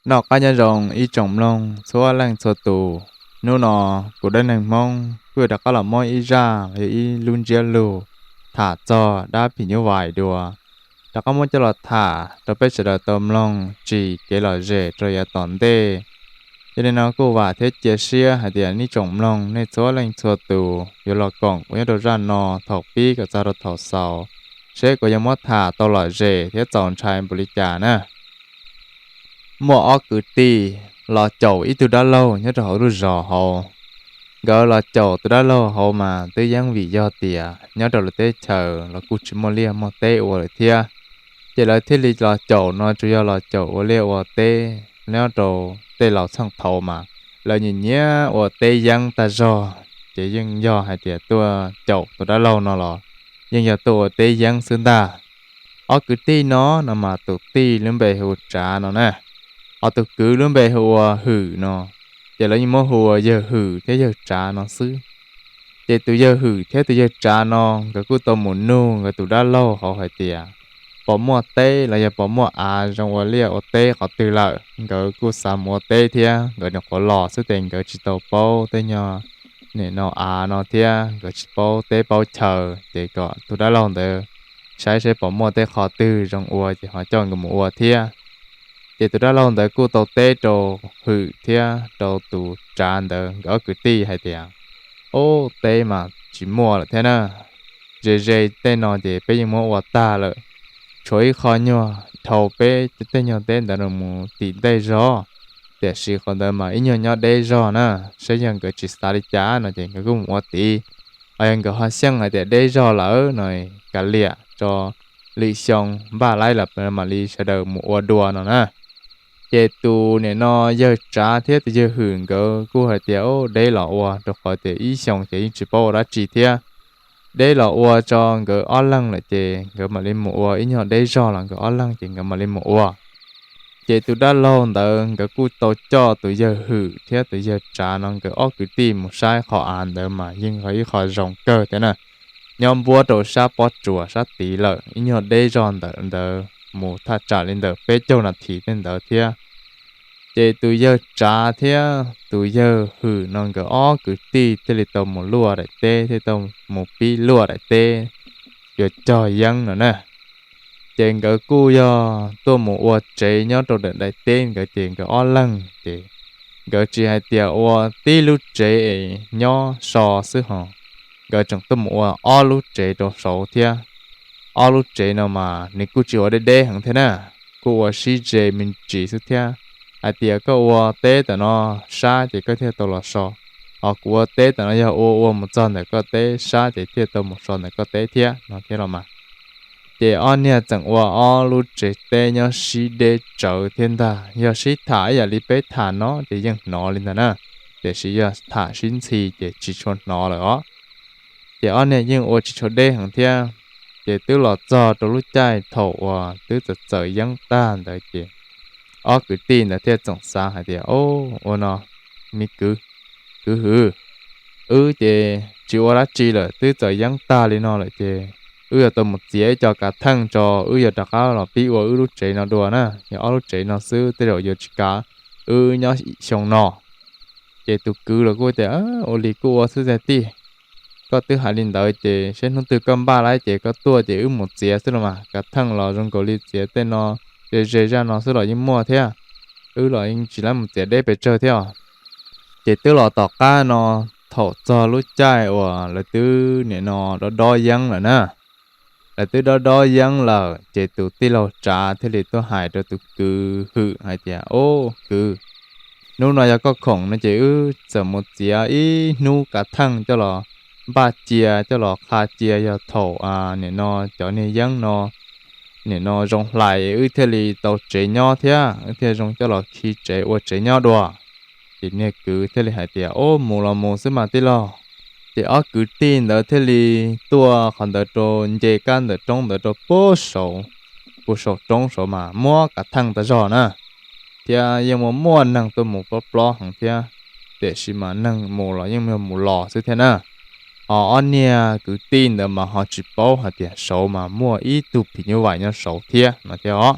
Noj qab nyob zoo ib tsoom mloog txhua leej txhua tus. Hnub no kuv Dab Neeg Hmoob kuj yuav rov qab los muab ib zaj los yog ib lub ntsiab lus tham txog dab phim nyuj vais dua, rov qab muab coj los tham rau peb sawv daws tau mloog tsim kev lom zem rau yav tom ntej. Yog li no kuj vam thiab cia siab hais tias nej tsoom mloog nej txhua leej txhua tus yuav los koom kuv nyob rau zaj no thaum pib kom txog rau thaum xaus, seb kuv yuav muab tham tau lom zem thiab txaus ntshai npaum li cas na. Muaj ob kwv tij los caum ib tug dab laug nyob rau hauv lub zos hauv. Nkawd los caum tus dab laug hauv mas twb yeej vim yog tias nyob rau lawv teb chaws los kuj tsis muaj liaj muaj teb ua lawm thiab. Ces lawv thiaj li los caum no tsuas yog los caum ua liaj ua teb. Nyob rau tej laus txheej thaud mas lawv nyiam nyiam ua teb yeeb tag zog, ces yeej yog hais tias tuaj caum tus dab laug no los yeej yog tuaj ua teb yeeb xwb ntag. Ob kwv tij no no mas tus tij lub npe hu ua Tsav no na, ho tus kwv lub npe hu ua Hwm no, ces lawv yeej muab hu ua yawg Hwm thiab yawg Tsav no xwb. Ces tus yawg Hwm thiab tus yawg Tsav no nkawd kuj tau mus nug nkawd tus dab laug hauv hais tias pom muaj teb los yog pom muaj av zoo ua liaj ua teb qhov twg lawm. Nkawd kuj xav mus ua teb thiab nkawd nyuam qhuav los xwb ces nkawd tsis tau paub tej nyuag nim no av no thiab nkawd tsis paub teb paub chaw, ces kom tus dab laug ntawd saib saib pom muaj tej qhov twg zoo ua ces ho coj nkawd mus ua thiab. Ces tus dab laug ntawd kuj tau teb rau Hwm thiab rau tus Tsav ntawd nkawd ob kwv tij hais tias, Ub, teb mas tsis muaj lawm thiab na. Ze ze tej no ces peb yeej muab ua tag lawm. Tshuav ib qho nyuag dhau peb tej nyuag teb ntawd los mus tim ntej zog, tiam sis qhov ntawd mas ib nyuag nyob deb zog na, saib yog nkawd tsis xav li cas no ces nkawd kuj mus ua tid. Ho yog nkawd ho xyeej hais tias deb zog lawm no, kav liam tso, lwm xyoo npaj laib los mam li sawv daws mus ua dua no na. Ces tus nim no yawg Tsav thiab tus yawg Hwm nkawd kuj hais tias, Ub, deb los ua, rau qhov tias ib xyoo ces yeej tsis paub ua dab tsi thiab. Deb los ua tso, nkawd ob leeg lawm ces nkawd mam li mus ua, ib nyuag deb zog los nkawd ob leeg ces nkawd mam li mus ua. Ces tus dab laug ntawd nkawd kuj tau coj tus yawg Hwm thiab tus yawg Tsav no nkawd ob kwv tij mus saib qhov av ntawd mas yeej yog ib qho zoo kawg thiab na. Nyob npuab rau sab pob tsuas sab tid lawm, ib nyuag deb zog ntawm ntawd mus thaj tsam li ntawm peb caug nas this tej ntawd thiab. Ces tus yawg Tsav thiab tus yawg Hwm no nkawd ob kwv tij thiaj li tau mus luaj daim teb, thiaj tau mus pib luaj daim teb yuav cog yeeb no na. Ces nkawd kuj yog tuaj mus ua tsev nyob rau daim daim teb ntawd ces nkawd ob leeg ces nkawd tsis hais tias ua tib lub tsev es nyob so xwb ho, nkawd tseem tuaj mus ua ob lub tsev rau saud thiab. Ob lub tsev no mas nws kuj tsis ua deb deb heev thiab na, kuj ua sib ze me ntsis xwb thiab. Hais tias koj ua teb tam no sab ces koj thiaj tau los so, ho kuv ua teb tam no yog ua ua mus txog ntawm koj teb sab ces thiaj tau mus so ntawm koj teb thiab no thiab los mas. Ces ob niag txawm ua ob lub tsev teb nyob sib deb tsawv thiab ntag. Yog sib tham ib yam li peb tham no ces yeej hnov li ntag na, tiam sis yog tham sib ntxhi ces tsis tshua hnov lawm os. Ces ob niag yeej ua tsis tshua deb heev thiab. Ces twb los txog rau lub caij thaum uas twb txawm txawm yeeb tag ntawd ces ob kwv tij ntawd thiaj txoom xav hais tias, Ub, ua no, me kwv, kwv Hwm, wb ces tsis ua dab tsi lawm, twb txawm yeeb tag li no lawm ces wb yuav tau mus txiav ib co kav theej tso, wb yuav rov qab los pib ua wb lub tsev no dua na. Yog ob lub tsev no xwb tej zaum yuav tsis kav wb nyob xyoo no. Ces tus kwv los kuj tias, Ua li kuj ua xwb tij, koj twb hais li ntawd ces seb hnub twg koj npaj laib ces koj tuaj ces wb mus txiav xwb los mas. Kav theej los zoo nkaus li txiav tej no ze ze zaj no xwb los yeej muaj thiab, wb los yeej tsis laib mus txiav deb pes tsawg thiab os. Ces twb los tom qab no, thaum txog lub caij uas lawv twb nim no dob dob yeeb lawm na, lawv twb dob dob yeeb lawm ces tus tij laug Tsav thiaj li tuaj hais rau tus kwv Hwm hais tias, Ub, kwv, hnub no yog koj khoom no ces wb txawm mus txiav ib hnub kav theej coj los npaj cia, coj los qha cia, yog thaum nim no cov niag yeeb no nim no zoo hlais wb thiaj li tau tsev nyob thiab wb thiaj zoo coj los khi tsev ua tsev nyob dua. Ces niag kwv thiaj li hais tias, Ub, mus los mus xwb mas tij laug. Ces ob kwv tij ntawd thiaj li tuaj qhov ntawd rau, nce kab ntawm roob ntawd rau puag saum, puag saum roob saud mas muaj kav theej tas zog na, thiab yeej muaj muaj neeg tuaj mus plob plob heev thiab, tiam sis mas neeg mus los yeej yog mus los xwb thiab na. Ho ob niag kwv tij ntawd mas ho tsis paub hais tias saud mas muaj ib tug phim nyuj vais nyob saud thiab no thiab os.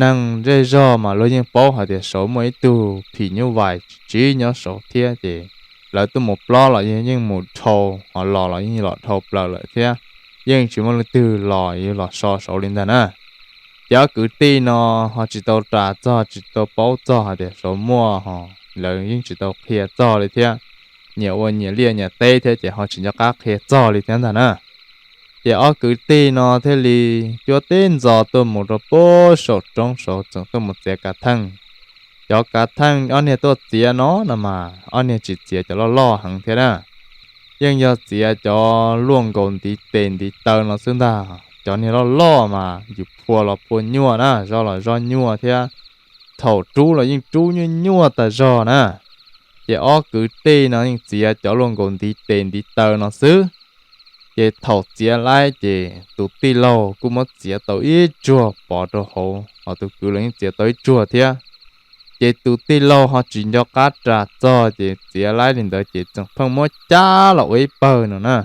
neeg zej zog mas luag yeej paub hais tias saud muaj ib tug phim nyuj vais tsis nyob saud thiab ces lawv tuaj mus plob los yeej mus dhau, ho los los yeej los dhau plaws lawm thiab, yeej tsis muaj leej twg los yuav los so saud li ntag na. Ces ob kwv tij no ho tsis tau ras txog tsis tau paub txog hais tias saud muaj ho, lawv yeej tsis tau qhia txog li thiab, nyias ua nyias liaj nyias teb thiab ces ho tsis nco qab qhia txog li thiab ntag na. Ces ob kwv tij no thiaj li cuab tib ntxov tuaj mus rau puag saum roob saud txeem tuaj mus txiav kav theej. Cov kav theej ob niag tuaj txiav no no mas ob niag tsis txiav cov loj loj heev thiab na, yeej yog txiav cov luaj nkaus ntiv tes ntiv taw no xwb ntag. Cov niag loj loj mas yus phua los phua nyuaj na, zoj los zoj nyuaj thiab, thaum rub los yeej rub nyuaj nyuaj tas zog na. Ces ob kwv tij no yeej txiav cov luaj nkaus ntiv tes ntiv taw no xwb. Ces thaum txiav laib ces tus tij laug kuj muab txiav tau ib tsuag pov rau hauv, ho tus kwv los yeej txiav tau ib tsuag thiab. Ces tus tij laug ho tsis nco qab ras txog ces txiav laib li ntawd ces txeem pheej muab cab los ua ib pawg no na.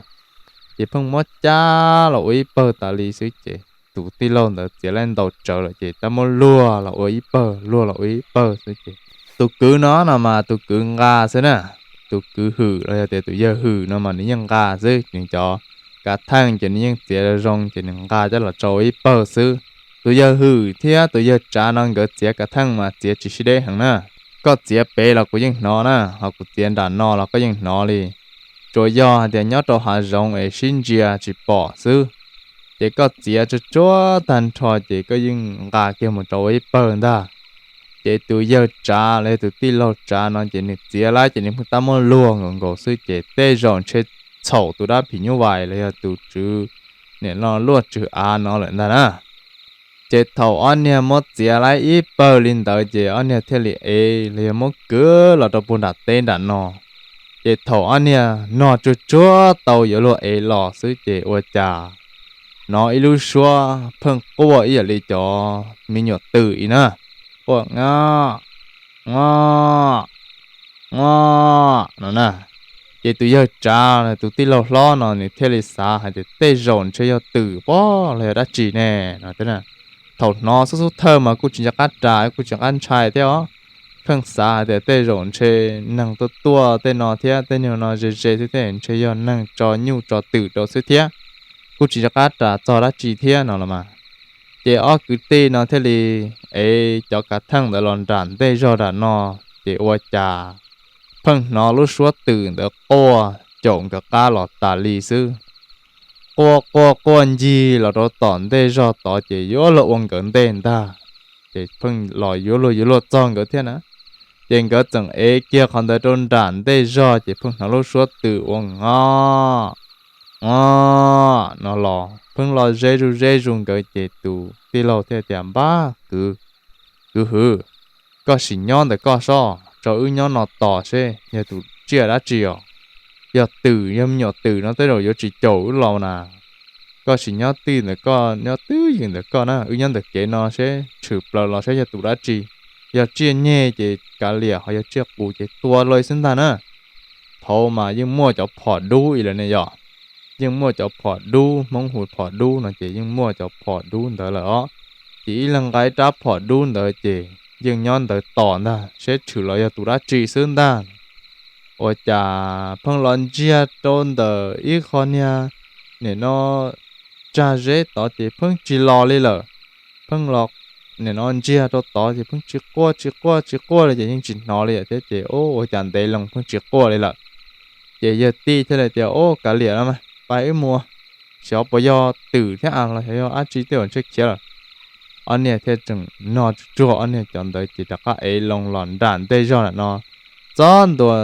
Ces pheej muab cab los ua ib pawg tas li xwb ces tus tij laug ntawd txiav laib ntau tsawv lawm ces tab muab luag los ua ib pawg luag los ua ib pawg xwb ces tus kwv no no mas tus kwv nqa xwb na. Tus kwv hwm los yog tias tus yawg hwm no mas nws yeej nqa xwb, nws cov kav theej ces nws yeej txiav zoo ces nws nqa coj los tso ua ib pawg xwb. Tus yawg hwm thiab tus yawg tsav no nkawd txiav kav theej mas txiav tsis sib deb heev na. Koj txiav pem los kuv yeej hnov na, ho kuv txiav nram no los koj yeej hnov li. Tsuas yog hais tias nyob rau hav zoov es sib ntsia tsis pom xwb, ces koj txiav tsuag tsuag tag nrho ces koj yeej nqa kiag mus rau ua ib pawg ntag. Ces tus yawg tsav los yog tus tij laug tsav no ces nws txiav laib ces nws pheej tab muab luag nkaus nkaus xwb ces tej zaum ntshe txhaum tus dab phim nyuj vais los yog tus tswv, nim no luaj tswv av no lawm ntag na. Ces thaum ob niag muab txiav laib ib pawg li ntawd ces ob niag thiaj li ev los yog muab kwv los rau puag nram teb nram no. Ces thaum ob niag nog tsuag tsuag tau yuav luag ev los xwb ces ua cas hnov ib lub suab pheej quaj ib yam li cov me nyuam twm ib na, quaj ngo, ngo, ngo no na. Ces tus yawg tsav tus tij laug hlob no nws thiaj li xav hais tias tej zaum ntshe yog twm pob los yog dab tsi ne no. Thaum hnov xub xub thawj mas kuj tsis nco qab ras kuj tsis nco qab ntshai thiab os, pheej xav hais tias tej zaum ntshe neeg tuaj tuaj tej no thiab tej nyuag no ze ze xwb thiab ntshe yog neeg tso nyuj tso twm rau xwb thiab, kuj tsis nco qab ras txog dab tsi thiab no los mas. Ces ob kwv tij no thiaj li ev cov kav theej ntawd los nram ntej zog nram no, ces ua cas pheej hnov lub suab twm ntawd quaj caum nkawd qab los tas li xwb. Quaj quaj quaj ncig los rau tom ntej zog tod ces yuav luag ua nkawd ntej ntag, ces pheej los yuav luag yuav luag txog nkawd thiab na. Ces nkawd txawm ev kiag qhov ntawd rau nram ntej zog ces pheej hnov lub suab twm ua ngo, ngo no los pheej los ze zus ze zus nkawd ces tus tij laug thiaj tias npab kwv, kwv hwm, koj sim nyob ntawm koj sob, tso wb nyob no tos seb yog tus tsiaj dab tsi os. Yog twm yog me nyuam twm no tej zaum yuav tsis caum wb los na. Koj sim nyob twj ntawm koj nyob twj ywm ntawm koj na, wb nyob ntawm kev no seb tshwm plaws los saib yog tus dab tsi. Yog tsiaj nyeg ces kav liam, ho yog tsiaj qus ces tua luaj xwb ntag na. Thaud mas yeej muaj cov phom dub ib lawm ne yom, yeej muaj cov phom dub, Hmoob hu phom dub no ces yeej muaj cov phom dub ntawd lawm os. Ces ib leeg nqa ib rab phom dub ntawd ces yeej nyob ntawd tos ntag seb tshwm los yog tus dab tsi xwb ntag. Ua cas pheej los ntsiag rau ntawm ib qho niag nim no tsag zeb tod ces pheej tsis los li lawm. Pheej los nim no ntsiag rau tod ces pheej tsis quaj tsis quaj tsis quaj li ces yeej tsis hnov li thiab ces ua cas ntev loo pheej tsis quaj li lawm. Ces yawg tij thiaj li tias, Ub, kav liam no mas pais wb mus, xyov puas yog twm thiab los xyov yog dab tsi tej uas ntshe khiav lawm. Ob niag thiaj tseem nog tsuag tsuag ob niag cov ntawd ces rov qab ev loo los nram ntej zog nram no, txog ntua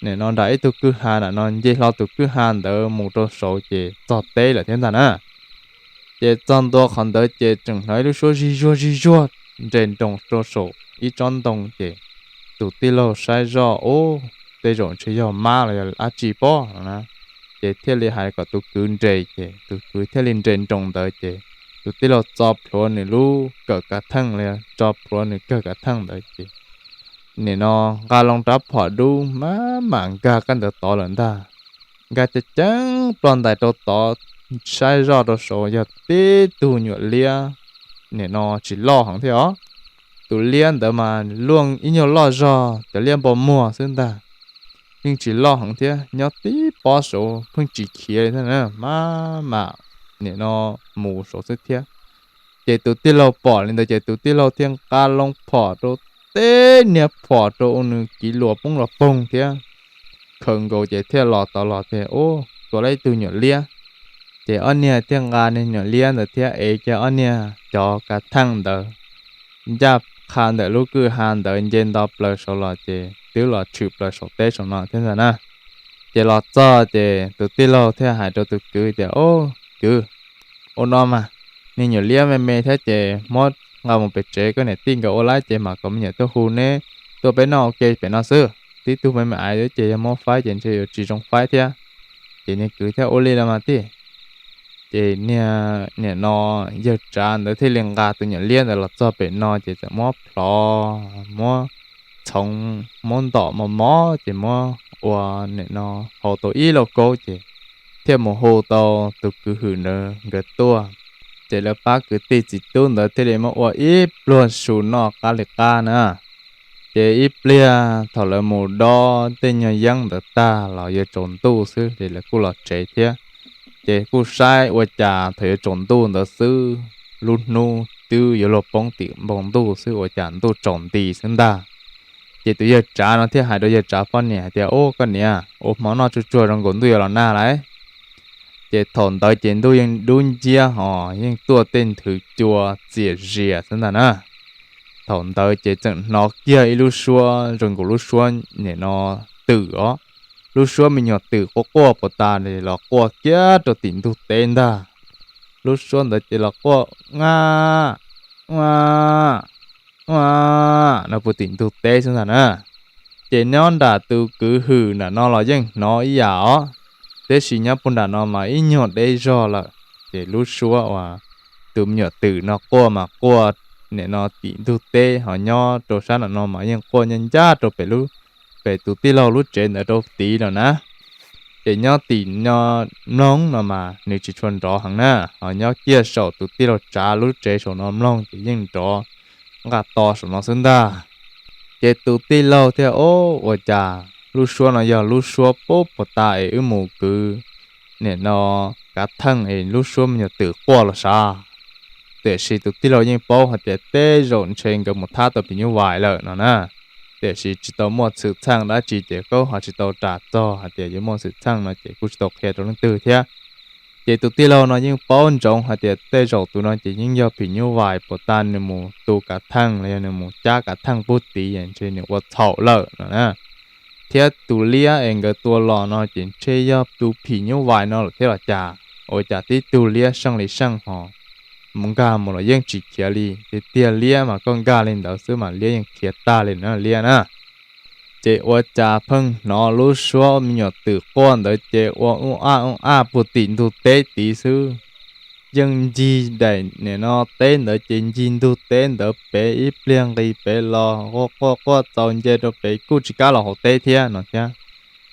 nim no nram ib tug kwj ha nram no, nce hlo tus kwj ha ntawd mus rau saud ces txog teb lawm thiab ntag na. Ces txog ntua qhov ntawd ces tseem hnov ib lub suab zig zuag zig zuag nres nroos rau saum ib tsob ntoo ces tus tij laug saib zoj, Ub, tej zaum ntshe yog mab los yog dab tsi pob no na. Ces thiaj li hais kom tus kwv nres ces tus kwv thiaj li nres nroos ntawd ces tus tij laug txo plhuav nws lub kawm kav theej li, tso plhuav nws kawg kav theej ntawd ces nim no nqa loo rab phom dub maj mam nkag kab ntawd tod lawm ntag. Nkag ceev ceev ploj ntais rau tod, saib zoj rau saud yog tib tug nyuam liab, nim no tsis loj heev thiab os. tus liab ntawd mas luaj ib nyuag loj zog cov liab npau muag xwb ntag. Yeej tsis loj heev thiab, nyob tib pob saud pheej tsis khiav li thiab na, maj mam nim no mus saud xwb thiab. Ces tus tij laug pom li ntawd ces tus tij laug thiaj nqa loo phom rau, teb niag phom rau ua nws kiv luas poob los poog thiab. Khaws nkaus ces thiaj los tod los tias, Ub, tua tau ib tug nyuam liab. Ces ob niag thiaj nqa niag nyuam liab ntawd thiab ev kiag ob niag cov kav theej ntawd ncaj qha ntawm lub kwj ha ntawd nce nto plaws saud los ces twb los tshwm plaws saum teb saum no thiab ntag na. Ces los txog ces tus tij laug thiaj hais rau tus kwv tias, Ub, kwv, ua no mas, niag nyuam liab me me thiab ces muab nqa mus pem tsev, koj niam tij nkawd ua lawm ces mam kom me nyuam tuaj hu neb tuaj peb noj ua ke pem no xwb. Tib tug me me ais ces yog muab faib ces ntshe yuav tsis zoo faib thiab. Ces niag kwv thiaj ua li los mas tij. Ces niag nim no yawg tsav ntawd thiaj li nqa tus nyuam liab ntawd los txog pem no ces txawm muab plhov, muab txhoov, muab ntom mos mos ces muab ua nim no hau tau ib lauj kaub ces thiaj mus hu tau tus kwv hwm ntawd nkawd tuaj. Ces lawv pab kwv tij txiv tub ntawd thiaj li muab ua ib pluag su noj qab li qab na. Ces ib pliag thaum lawv mus dob tej nyuag yeeb ntawd tag los yuav tsaus ntuj xwb ces lawv kuj los tsev thiab. Ces kuj saib ua cas thaum yuav tsaus ntuj ntawd xwb, lub hnub twb yuav luag poob tim npoo ntuj xwb ua cas ntuj tsaus nti xwb ntag. Ces tus yawg tsav no thiaj hais rau yawg tsav poj niam hais tias, Ub, koj niam, ua hmo noj tsuag tsuag zoo nkaus ntuj yuav los nag lawm. Ces thaum ntawd ces ntuj yeej dub nciab ho yeej tuaj tej nthwv cua txias zias xwb ntag na. Thaum ntawd ces txawm hnov kiag ib lub suab zoo nkaus lub suab nim no twm os, lub suab me nyuam twm quaj quaj puas tas li los quaj kiag rau tim ntug teb ntag. Lub suab ntawd ces los quaj, Ua, ua, ua, no puag tim ntug teb xwb ntag na. Ces nyob nram tus kwv hwm nram no los yeej hnov ib yam os, tiam sis nyob puag nram no mas ib nyuag deb zog lawm. Ces lub suab uas tus me nyuam twm no quaj mas quaj nim no tim ntug teb, ho nyob rau sab nram no mas yeej quaj ncaj ncaj rau pem lub, pem tus tij laug lub tsev ntawd rau tid no na. Ces nyob tim no mloog no mas nws tsis tshua nrov heev na, ho nyob kiag saum tus tij laug tsav lub tsev saum no mloog ces yeej nrov nqa to saum no xwb ntag. Ces tus tij laug thiaj, Ub, ua cas lub suab no yog lub suab puag puas tas es wb mus kwv nim no kav theej es lub suab me nyuam twm quaj los sav? Tiam sis tus tij laug yeej paub hais tias tej zaum ntshe nkawd mus thab tau phim nyuj vais lawm no na. Tiam sis tsis tau muaj xwm txheej dab tsi ces koj ho tsis tau ras txog hais tias yuav muaj xwm txheej no ces kuj tsis tau qhia rau leej twg thiab. Ces tus tij laug no yeej paub ntsoov hais tias tej zaum tus no ces yeej yog phim nyuj vais puas tas nws mus tu kav theej los yog nws mus cab kav theej puag tid ntshe nws ua txhaum lawm no na. Thiab tus liab es nkawd tua los no ces ntshe yog tus phim nyuj vais no lawm thiab los cas, ua cas tib tug liab seej li seej ho mus nkag mus los yeej tsis khiav li. Tiag tiag liab mas koj nkag li ntawd xwb mas liab yeej khiav tag li na liab na. Ces ua cas pheej hnov lub suab me nyuam twm quaj ntawd ces ua ub aj ub aj puag tim ntug teb tid xwb. Yeej ncig daim nim no teb ntawd ces ncig ntug teb ntawd pem ib pliag nqis pem los quaj quaj quaj txaus nce rau pem kuj tsis kam los hauv teb thiab no thiab.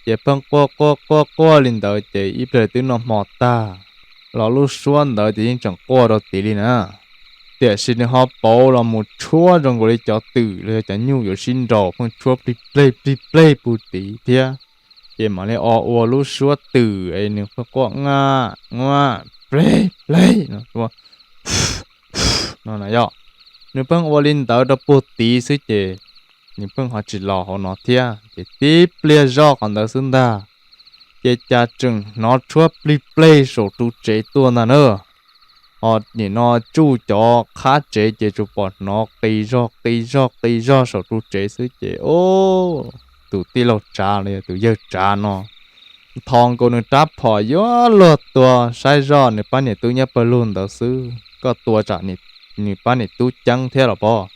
Ces pheej quaj quaj quaj quaj li ntawd ces ib pliag twb noj hmo tag los lub suab ntawd ces yeej tseem quaj rau tid li na. Tiam sis nws ho pauv los mus tshuab zoo nkaus li cov twm los yog cov nyuj yuav sib nraus pheej tshuab plig pleg plig pleg puag tid thiab. Ces mam li o ua lub suab twm es nws pheej quaj ua ua pleg pleg no no na yog. Nws pheej ua li ntawd rau puag tid xwb ces nws pheej ho tsis los hauv no thiab ces tib pliag zoj qhov ntawd xwb ntag. Ces cas tseem hnov tshuab plig pleg saum ru tsev tuaj ntag na. Ho nim no tsuj cov qhab tsev ces tsuas pom hnov qis zog qis zog qis zog saum ru tsev xwb ces ub, tus tij laug tsav los yog tus yawg tsav no ntho nkaus nws rab phom yuav luag tua saib zoj nws pab niam tub nyob pawg lug ntawd xwb, koj tua tsam nws pab niam tub ceeb thiab los pob.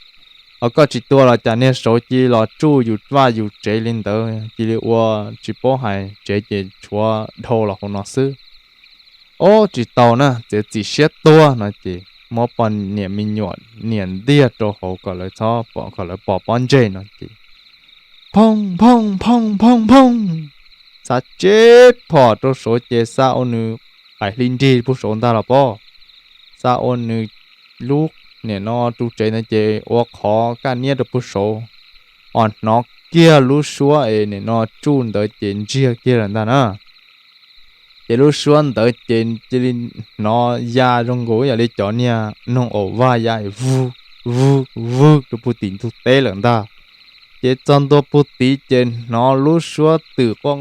Ho koj tsis tua los cas niag saud cia li los tsuj yus vaj yus tsev li ntawd, cia li ua tsis paub hais tsev ces tshuav dhau los hauv no xwb. Ob, tsis tau na, txiav txim siab tuag no ces muab poj niam me nyuam nias ntiag rau hauv kom lawv txhob pom, kom lawv pom pob ntseg no ces phooj phooj phooj phooj phooj, txav tseb phom rau saud ces xa ua nws qaim hli nrig puag saud ntag los pob. Xa ua nws lub nim no ru tsev ntawd ces ua qhov kaj niab rau puag saud, ho hnov kiag lub suab es nim no tsuj ntawd ces ntsiag kiag lawm ntag na. Ces lub suab ntawd ces cia li hnov ya zoo nkaus yam li cov niag noog aus vaj ya vwg vwg vwg rau puag tim ntug teb lawm ntag. Ces txog ntua puag tid ces hnov lub suab twm quaj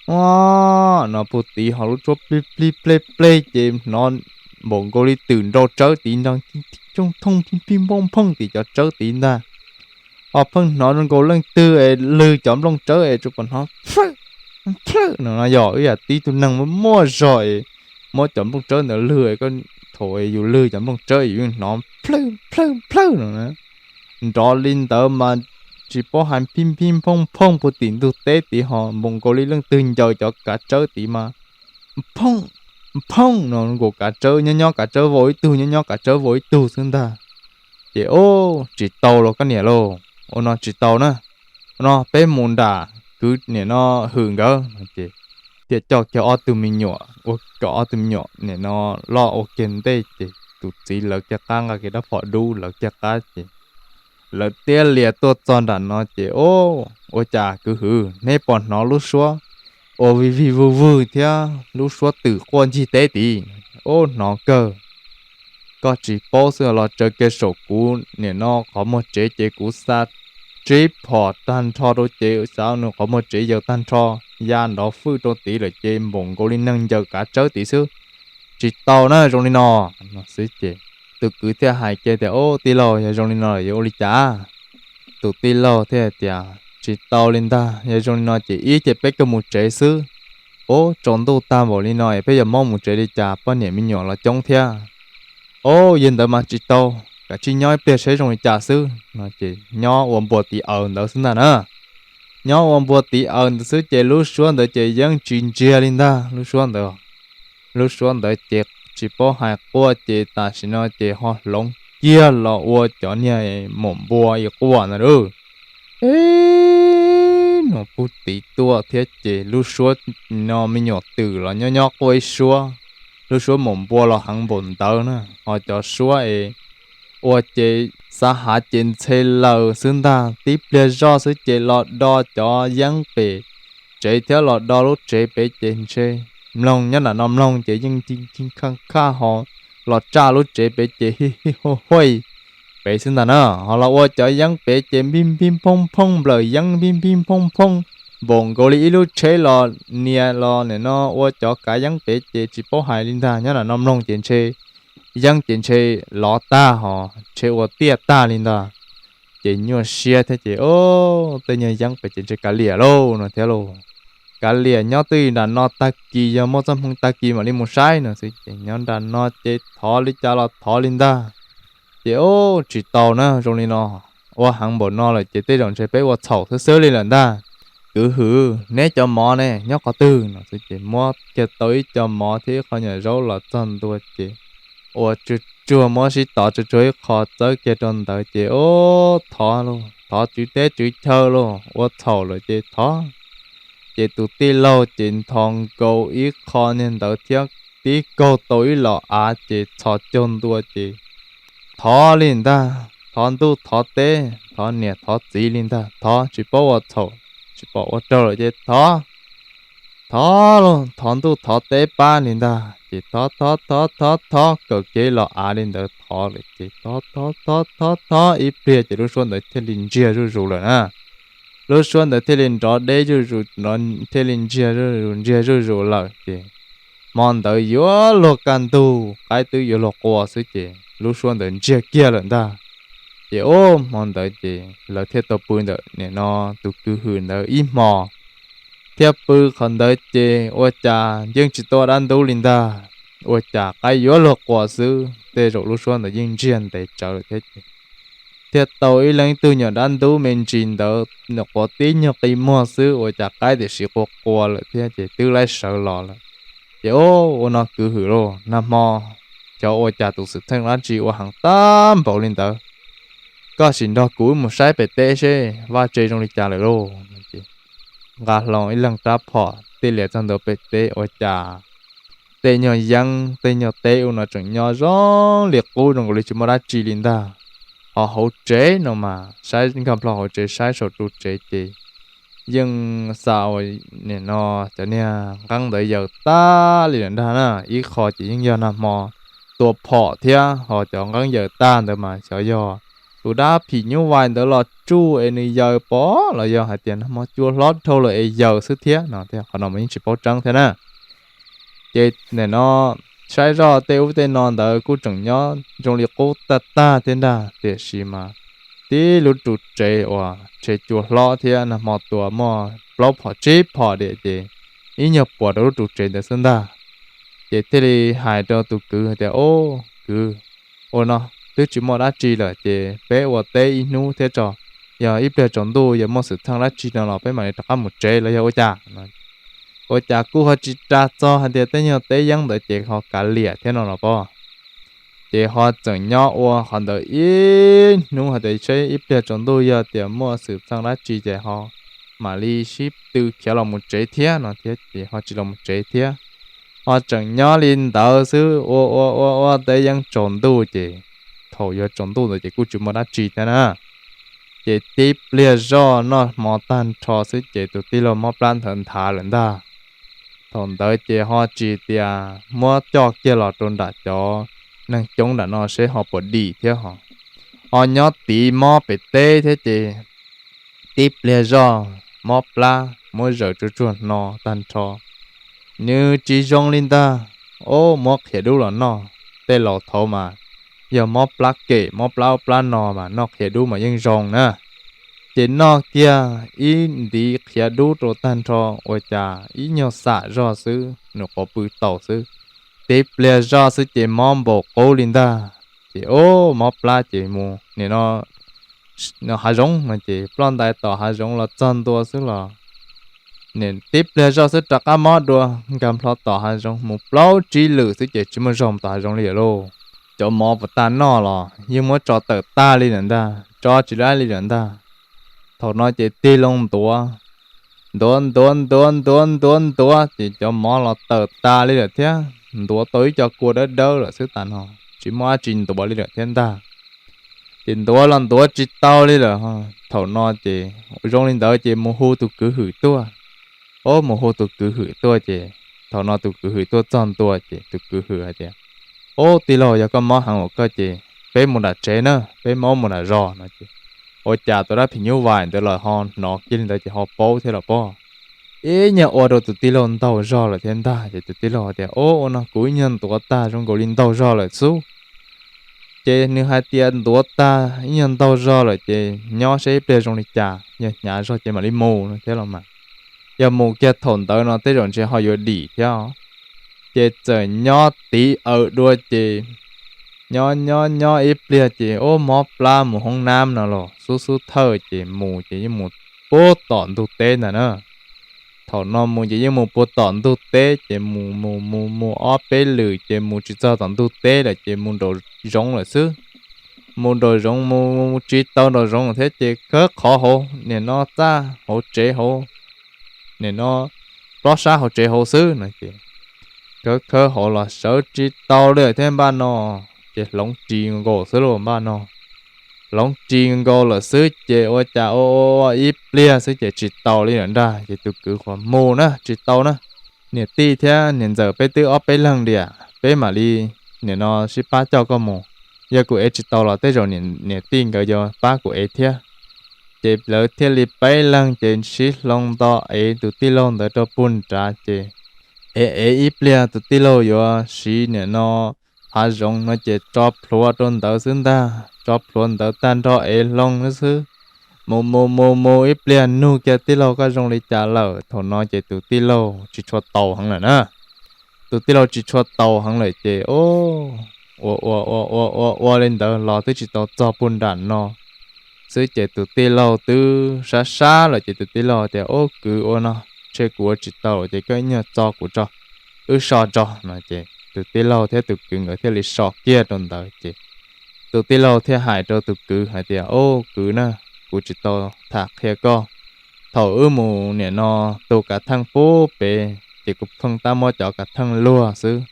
nua no puag tid ho lub suab plig plig plej plej ces hnov npaum nkaus li twm nrau tsawb tid nrog thooj pij phooj phooj tim cov tsawb tid ntag. Ho pheej hnov zoo nkaus leej twg es lwg cov nplooj tsawb es tsuas pom hnov plhawj plhawj no no yog ib yam tib tug neeg muaj muaj zog es muab cov nplooj tsawb ntawd lwg, koj thaum yus lwg cov nplooj tsawb yus yeej hnov plhawj plhawj plhawj no na. Nrov li ntawd mas tsis paub hais pij phooj phooj puag tim ntug teb tid ho npaum nkaus li leej twg ncaws cov kav tsawb tid mas phooj phooj no nkaus kav tsawb nyob nyob kav tsawb vau ib tug nyob nyob kav tsawb vau ib tug xwb ntag. Ces ub tsis tau los koj niam lauj, ua no tsis tau na, ua no peb mus nram kwv nim no hwm nkawd no ces thiaj coj kiag ob tug me nyuam ua kom ob tug me nyuam nim no loj ua kiag ntej ces tus txiv lawv kiag qab nqa kiag rab phom dub lawv kiag qab ces lawv thiaj lias tuaj txog nram no ces ub ua cas kwv hwm neb pom hnov lub suab ua vij vij vwg vwg thiab lub suab twm quaj ncig teb tid? Ub hnov kawg. Koj tsis paub xwb los tsaws kiag saum kuv nim no qhov muag tsev ces kuv xa tsib phom tag nrho rau ces xav nws qhov muag tsev yaws tag nrho ya nrov fwj rau tid lawm ces npaum nkaus li neeg ncaws kav tsawb tid xwb. Tsis tau na zoo li no no xwb ces tus kwv thiaj hais kiag tias ub tij laug yog zoo li no yuav ua li cas? Tus tij laug thiaj tias tsis tau li ntag, yog zoo li no ces ib ces peb kawg mus tsev xwb. Ub tsaus ntuj tag npaum li no es peb yuav mob mus tsev li cas poj niam me nyuam los coob thiab. Ub yog ntawd mas tsis tau, kav tsij nyob ib pliag saib zoo li cas xwb no ces nyob ua npua tiv aws ntawd xwb ntag na. Nyob ua npua tiv aws ntawd xwb ces lub suab ntawd ces yeej tsis ntsiag li ntag lub suab ntawd. Lub suab ntawd ces tsis paub hais quaj ces tam sim no ces ho hloov kiag los ua cov niag maum npua ib quaj ntag lauj. Ib nus puag tid tuaj thiab ces lub suab no me nyuam twm los nyob nyob quaj ib suab, lub suab maum npua los heev npaum ntawd na ho cov suab es ua ces xav hav ces ntxhe laws xwb ntag, tib pliag zoj xwb ces los do cov yeeb pem tsev thiab los do lub tsev pem ces ntshe mloog nyob nram no mloog ces yeej khaj khaj ho los tsaj lub tsev pem ces hij hij huj huj pem xwb ntag na. Ho los ua cov yeeb pem ces npij npij phooj phooj nplawm yeeb npij npij phooj phooj npaum nkaus li ib lub tsheb los nias los nim no ua cov kav yeeb pem ces tsis paub hais li ntag, nyob nram no mloog ces ntshe yeeb ces ntshe lov tag ho ntshe ua tiaj tag li ntag. Ces nyuaj siab thiab ces ub tej nyuag yeeb pem ces ntshe kav liam lauj no thiab lauj. Kav liam nyob twj ywm nram no tag kis yog muaj txoj hmoo tag kis mam li mus saib no xwb ces nyob nram no ces thov li cas los thov li ntag. Ces ub tsis tau na zoo li no, ua heev npaum no lawm ces tej zaum ntshe peb ua txhaum xwb xwb li lawm ntag. Kwv hwm neb cov mov ne nyob qhov twg no xwb ces muab kiag tau ib co mov thiab ib qho nyuam zaub los txog ntua ces ua tsuag tsuag muab sib tov tsuag tsuag ib qho txawb kiag rau ntawd ces ub thov lauj, thov tswv teb tswv chaw lauj, ua txhaum lawm ces thov. Ces tus tij laug ces nthos nkaus ib qho niag ntawd thiab tib kaug tau ib los av ces txhos caug ntua ces thov li ntag, thov ntuj thov teb thov niam thov txiv li ntag, thov tsis paub ua txhaum, tsis pom ua raug lawm ces thov, thov lauj, thov ntuj thov teb pab li ntag ces thov thov thov thov thov kawm kev los av li ntawd thov lawm ces thov thov thov thov thov ib pliag ces lub suab ntawd thiaj li ntsiag zuj zus lawm na. Lub suab ntawd thiaj li nrov deb zuj zus, thiaj li ntsiag zuj zus ntsiag zuj zus lawm ces hmo ntawd yuav luag kaj ntug qaib twb yuav luag qua xwb ces lub suab ntawd ntsiag kiag lawm ntag. Ces ub hmo ntawd ces lawv thiaj tau pw ntawm nim no tus kwv hwm ntawd ib hmo thiab pw qhov ntawd ces ua cas yeej tsis tau dab ntub li ntag. Ua cas qaib yuav luag qua xwb, tej zaum lub suab ntawd yeej ntsiag ntev tsawv lawm thiab ces thiaj tau ib leeg ib tug nyuam dab ntub me ntsis ntawd nyuam qhuav tib nyuag qi muag xwb ua cas qaib tiam sis qua qua lawm thiab ces twb laib sawv los lawm. Ces ub ua no kwv hwm lauj, nag hmo xyov ua cas tus xwm txheej dab tsi ua heev tag npaum li ntawd. Koj sim nrog kuv mus saib pem teb seb vaj tse zoo li cas lawm lauj. Nqa hlo ib leeg rab phom tij lias txog ntua pem teb ua cas tej nyuag yeeb tej nyuag teb ub no tseem nyob zoo li qub zoo nkaus li tsis muaj dab tsi li ntag. Ho hauv tsev no mas saib nkag plho hauv tsev saib saum ru tsev ces yeej xa ua, nim no cov niag nqeeb ntawd yaws tag li lawm ntag na. Ib qho ces yeej yog nag hmo tua phom thiab, ho cov nqeeb yaws tag ntawd mas xyov yog tus dab phim nyuj vais ntawd los tsuj es nws yaws pom los yog hais tias nag hmo cua hlob dhau lawm es yaws xwb thiab no, qhov no mas yeej tsis paub tseeb thiab na. Ces nim no saib zoj tej ub tej no ntawd kuj tseem nyob zoo li qub tag tag thiab ntag, tiam sis mas tib lub ru tsev uas rhe cua hlob thiab nag hmo tua muaj plaub phom tsib phom diam ces ib nyuag puas rau lub ru tsev ntawd xwb ntag. Ces thiaj li hais rau tus kwv tias, Au, kwv, ua no twb tsis muaj dab tsi lawm ces peb ua teb ib hnub thiab tso, yog ib pliag tsaus ntuj yog muaj xwm txheej dab tsi no los peb mam li rov qab mus tsev los yog ua cas? Ua cas kuj ho tsis ras txog hais tias tej nyuag teb yeeb ntawd ces ho kav liam thiab no los pob. Ces ho tseem nyob ua qhov ntawd ib hnub hais tias seb ib pliag tsaus ntuj yog tias muaj xwm txheej dab tsi ces ho mam li sib tw khiav los mus tsev thiab no thiab ces ho tsis los mus tsev thiab. Ho tseem nyob li ntawd xwb ua ua ua ua teb yeeb tsaus ntuj ces thaum yuav tsaus ntuj ntawd ces kuj tsis muaj dab tsi thiab na. Ces tib pliag zoj noj hmo tag nrho xwb ces tus tij laug mob plab nthawv nthav lawm ntag. Thaum ntawd ces ho tsis tias muab coj kiag los rau nram cov neeg coob nram no seb ho puas dim thiab ho, ho nyob tiv mob pem teb thiab ces tib pliag zoj mob plab muab zaws tsuag tsuag hno tag nrho. Nws tsis zoo li ntag, ub, muab qhiav dub los noj. Tej laus thaud mas yog mob plab kem mob plab ub plab no mas noj qhiav dub mas yeej zoo na. Ces noj kiag ib ntiv qhiav dub rau tag nrho ua cas ib nyuag xam zog xwb nws quav pw taus xwb. Tib pliag zoj xwb ces mob npaum qub li ntag. Ces ub, mob plab ces mus nim no hav zoov no ces ploj ntais tom hav zoov los txog ntua xwb los tib pliag zoj xwb rov qab mob dua, nkag plho tom hav zoov mus plaub tsib lwm xwb ces tsis muaj zog mus tom hav zoov li lawm lauj. Cov mov puas tas noj los yeej muab tso tawm tag li lawm ntag, tso tsis laib li lawm ntag. Thaum no ces tig loo ntuav, ntuav ntuav ntuav ntuav ntuav ntuav ces cov mov los tawm tas li lawm thiab, ntuav tau ib co kua dawb dawb lawm xwb tas no, tsis muaj dab tsi ntuav li lawm thiab ntag. Ces ntuav los ntuav tsis tau li lawm. Thaum no ces zoo li ntawd ces mus hu tus kwv hwm tuaj. Ub, mus hu tus kwv hwm tuaj ces thaum no tus kwv hwm tuaj txog ntua ces tus kwv hwm hais tias, Ub, tij laug, yog koj mob heev ua koj ces peb mus nram tsev na, peb mob mus nram zos no ces ua cas tus dab phim nyuj vais ntawd los ho hnov kiag li ntawd ces ho paub thiab los pob. Ib nyuag ua rau tus tij laug ntaug zog lawm thiab ntag ces tus tij laug tias, Ub, ua no kuv ib nyuag ntuav tag zoo nkaus li ntaug zog lawm xwb. Ces nws hais tias ntuav tag ib nyuag ntaug zog lawm ces nyob seb ib pliag zoo li cas, yog hnyav zog ces mam li mus no thiab los mas. Yog mus kiag thaum ntawd no tej zaum ntshe ho yuav dim thiab. Ces txawm nyob tiv aws dua ces nyob nyob nyob ib pliag ces ub, mob plab mus hoob nab no los xub xub thawj ces mus ces yeej mus puag tom ntug teb ntag na. Thaum no mus ces yeej mus puag tom ntug teb ces mus mus mus mus ob peb lwm ces mus tsis txog tom ntug teb lawm ces mus nraum zoov lawm xwb. Mus nraum zoov mus tsis tau nraum zoov thiab ces khawb qhov hauv nim no txaj hauv tsev hauv, nim no plob sab hauv tsev hauv xwb no ces khawb khawb hauv los sawv tsis tau li thiab npaj no, ces hloov ris nkaus xwb lauj npaj no. Hloov ris nkaus lawm xwb ces ua cas ua ua ib pliag xwb ces tsis tau li lawm ntag ces tus kwv qhuas mus na tsis tau na. Niam tij thiab niam ntxawm peb twb ob peb leeg tiam peb mam li nim no sib pab coj koj mus. Yog kuv ev tsis tau los tej zaum niam tij nkawd yuav pab kuv ev thiab. Ces lawv thiaj li peb leeg ces sib hloov nto ev tus tij laug ntawd rau puag nrad ces ev ev ib pliag tus tij laug yuav siv nim no hav zoov no ces tso plhuav rau ntawd xwb ntag, tso plhuav ntawd tag nrho ev hlo xwb. Mus mus mus mus ib pliag nug kiag tij laug koj zoo li cas lawm, thaum no ces tus tij laug tsis tshua taus heev lawm na. Tus tij laug tsis tshua taus heev lawm ces ua ua ua ua ua ua li ntawd los twb tsis tau txog puag nram no xwb ces tus tij laug twb sab sab lawm ces tus tij laug tias, Ub kwv, ua no ntshe kuv ua tsis tau ces koj ib nyuag txo kuv tso, wb so tso no ces tus tij laug thiab tus kwv nkawd thiaj li so kiag rau ntawd ces tus tij laug thiaj hais rau tus kwv hais tias, Ub kwv na, kuv tsis tau tham qhia koj. Thaum wb mus nim no tu kav theej pub pem ces kuv pheej tab muab cov kav theej luag xwb.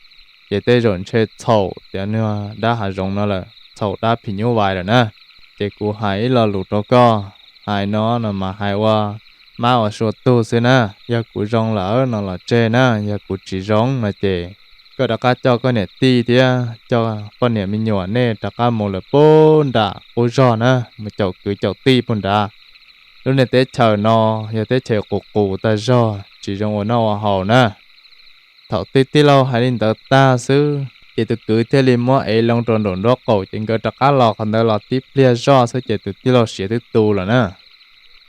ces tej zaum ntshe txhaum tias nws dab hav zoov no lawm, txhaum dab phim nyuj vais lawm na. Ces kuv hais ib lo lus rau koj, hais no no mas hais ua mab ua sua tug xwb na. Yog kuv zoo lawm no los tseg na, yog kuv tsis zoo no ces koj rov qab coj koj niam tij thiab coj poj niam me nyuam nej rov qab mus lawm puag nram qub zog na, mus caum kwv caum tij puag nrad. Lub niag teb chaws no yog teb chaws qus qus tag zog, tsis zoo ua noj ua haus na. Thaum tij tij laug hais li ntawd tag xwb ces tus kwv thiaj li muab ev loo rau nraum nraub qaum, ces nkawd rov qab los qhov ntawd los tib pliag zoj xwb ces tus tij laug siav twb tu lawm na.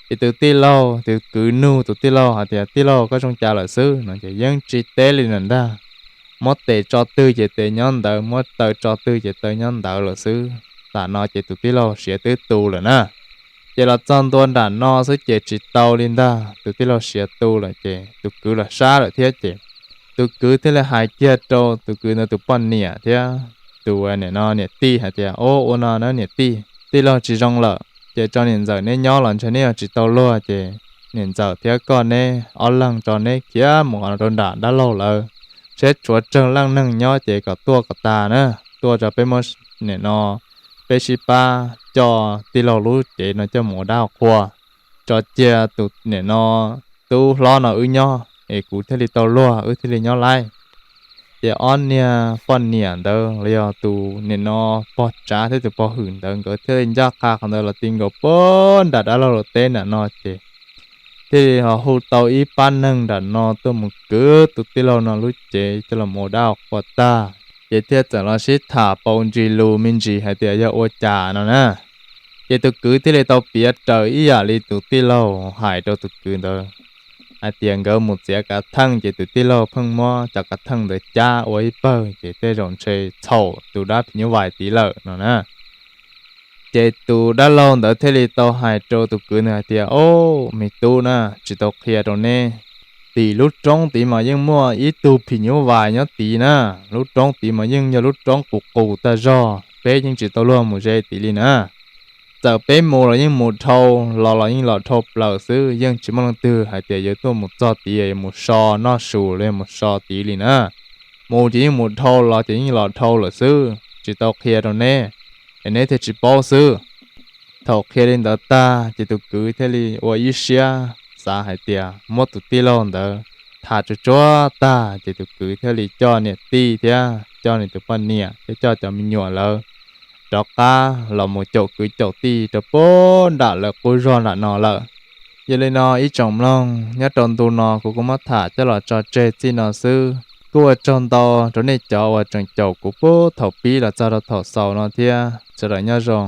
Ces tus tij laug, tus kwv nug tus tij laug hais tias, Tij laug, koj zoo cas lawm xwb? No ces yeej tsis teb li na ntag. Muab tes tso twg ces tes nyob ntawd, muab taw tso twg ces taw nyob ntawd lawm xwb. Tam no ces tus tij laug siav twb tu lawm na. Ces los txog ntua nram no xwb ces tsis tau li ntag, tus tij laug siav tu lawm ces tus kwv los sab lawm thiab ces tus kwv thiaj li hais kiag rau tus kwv ntawd tus poj niam thiab tus nim no niam tij hais tias, Ua no na niam tij, tij laug tsis zoo lawm ces tso niam ntxawm neb nyob los ntshe neb yog tsis tau luag ces niam ntxawm thiab koj neb ob leeg tso neb khiav mus rau nram dab laug lawv, seb tshuav tsawg leej neeg nyob ces kom tuaj kom tas na, tuaj tso peb muab nim no peb sib pab coj tij laug lub cev no coj mus ua dab ua qhua, tso cia tus nim no tub hlob no wb nyob es kuv thiaj li tau luag wb thiaj li nyob laib. Ces ob niag poj niam ntawd los yog tus nim no pog tsav thiab tus pog hwm ntawd nkawd thiaj li ncaj qha qhov ntawd los ti nkaus puag nram dab laug lawv teb nram no ces thiaj li ho hu tau ib pab neeg nram no tuaj mus kwv tus tij laug no lub cev coj los ua dab ua qhua tag, ces thiaj txawm los sib tham paus ntsis lus me ntsis hais tias yog ua cas no na. Ces tus kwv thiaj li tau piav raws ib yam li tus tij laug hais rau tus kwv ntawd hais tias nkawd mus txiav kav theej ces tus tij laug pheej muab cov kav theej ntawd cab ua ib pawg ces tej zaum ntshe txhaum tus dab phim nyuj vais tid lawm no na. Ces tus dab laug ntawd thiaj li tau hais rau tus kwv ntawd hais tias, Au, me tub na, tsis tau qhia rau neb, tim lub roob tid mas yeej muaj ib tug phim nyuj vais nyob tid na. Lub roob tid mas yeej yog lub roob qus qus tag zog, peb yeej tsis tau luag mus ze tid li na. Txawm peb mus los yeej mus dhau, los los yeej los dhau plaws xwb, yeej tsis muaj leej twg hais tias yuav tuaj mus txog tid yuav mus so noj su los yog mus so tid li na. Mus ces yeej mus dhau, los ces yeej los dhau lawm xwb, tsis tau qhia rau neb es neb thiaj tsis paub xwb. Thaum qhia li ntawd tag ces tus kwv thiaj li ua ib siab xav hais tias muab tus tij laug ntawd tham tsuag tsuag tag ces tus kwv thiaj li coj niam tij thiab coj nws tus poj niam thiab coj cov me nyuam lawv rov qab los mus caum kwv caum tij rau puag nram lawv qub zog nram no lawm. Yog li no ib tsoom mloog, nyob rau ntu no kuv kuj muab tham coj los tso tseg txij no xwb. Kuj ua tsaug ntau rau nej cov uas tseem caum kuv puag thaum pib los txog rau thaum xaus no thiab. Sawv daws nyob zoo.